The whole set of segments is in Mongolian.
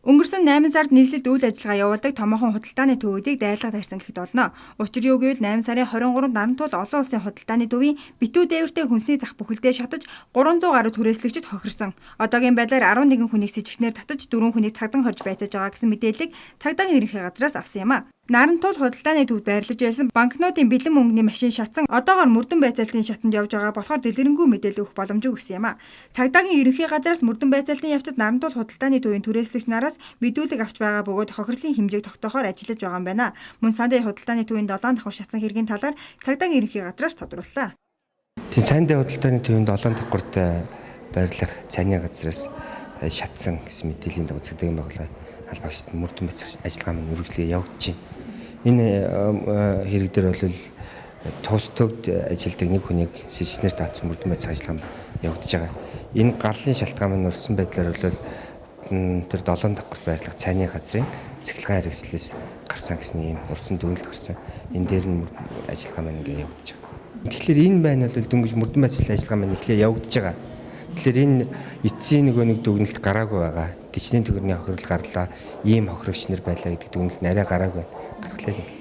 Өнгөрсөн 8 сард нийслэлд үйл ажиллагаа явуулдаг томоохон худалдааны төвүүдийг дайрлага тарьсан гэхэд болно. Учир юу гэвэл 8 сарын 23-нд Нарантуул олон улсын худалдааны төвийн битүү дээвэртэй хүнсний зах бүхэлдээ шатаж 300 гаруй түрээслэгчид хохирсон. Одоогийн байдлаар 11 хүнийг сэжигчнээр татаж, 4 хүнийг цагдан хорж байцааж байгаа гэсэн мэдээллийг цагдаагийн ерөнхий газраас авсан юм а. Нарантуул худалдааны төвд байрлаж байсан банкнотын бэлэн мөнгөний машин шатсан, одоогоор мөрдөн байцаалтын шатанд явж байгаа болохоор дэлгэрэнгүй мэдээлэл өгөх боломжгүй гэсэн юм а. Цагдаагийн ерөнхий газраас мөрдөн байцаалтын явцад Нарантуул худалдааны төвийн түрээслэгч нараас мэдүүлэг авч байгаа бөгөөд хохирлын хэмжээг тогтоохоор ажиллаж байгаа юм байна. Мөн Сандей худалдааны төвийн 7 давхар шатсан хэргийн талаар цагдаагийн ерөнхий газраас тодрууллаа. Тийм, Сандей худалдааны төвийн 7 давхарт байрлах цайны газраас шатсан гэсэн мэдээллийн дагуу цагдаагийн байгууллага албаагчид мөрдөн байцаах ажиллагаа маань үргэлжлээ явагдаж байна. Энэ хэрэг дээр бол тус төвд ажилладаг нэг хүнийг сэжигчнээр таацсан, мөрдөн байцаах ажиллагаа явагдаж байгаа. Энэ галлын шалтгаан маань урьдсан байдлаар бол тэр 7 давхарт байрлах цайны газрын цахилгаан хэрэгслээс гарсан гэсэн ийм урьдсан дүгнэлт гарсан. Энэ дээр нь ажиллагаа маань ингээ явагдаж байгаа. Тэгэхээр энэ байна бол дөнгөж мөрдөн байцаалт ажиллагаа маань эхлээ явагдаж байгаа. Тэгэхээр энэ эцсийн нөгөө нэг дүгнэлт гараагүй байгаа. Төчнээн төгрөний хохирол гарлаа, ийм хохирогч нар байлаа гэдэг дүгнэлт арай гараагүй байна. Гаргалаа гэл.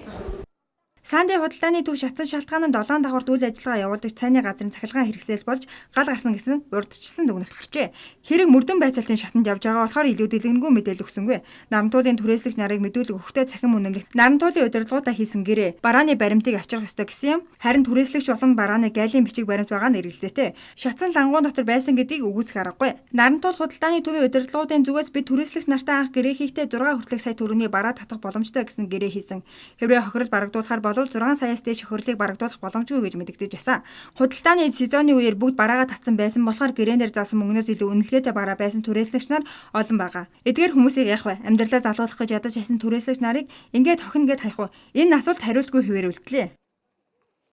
Сандей худалдааны төв шатсан шалтгаан нь 7 давхарт үйл ажиллагаа явуулдаг цайны газрын цахилгаан хэрэгсэл болж гал гарсан гэсэн урдчилсан дүгнэлт гарчээ. Хэрэг мөрдөн байцаалтын шатанд явж байгаа болохоор илүү дэлгэрэнгүй мэдээлэл өгсөнгүй. Нарантуулын түрээслэгч нарыг мэдүүлэг өгөхдөө цахим үнэмлэх Нарантуулын удирдлагуудаа хийсэн гэрээ барааны баримтыг авчрах ёстой гэсэн юм. Харин түрээслэгч болон барааны гайлын бичиг баримт байгаа нь эргэлзээтэй. Шатсан лангуун дотор байсан гэдгийг үгүйсэх аргагүй. Нарантуул худалдааны төвийн удирдлагуудын зүгээс бид түрээслэгч нартай анх гэрээ хийхдээ 6 хүртэлх сая төгрөгийн бараа татах боломжтой гэсэн гэрээ хийсэн. Хэрвээ хохирол барагдуулахар бол 6 саяас дээш хохирлыг барагдуулах боломжгүй гэж мэдэгдэж байсан. Худалдааны сезонны үеэр бүгд бараагаа татсан байсан болохоор гэрээнээр заасан мөнгнөөс илүү үнэлгээтэй бараа байсан түрээслэгч нар олон байгаа. Эдгээр хүмүүсийг яах вэ? Амьдралаа залгуулах гэж ядаж хаясан түрээслэгч нарыг ингээд хохино гээд хаях уу? Энэ асуулт хариултгүй хэвээр үлдлээ.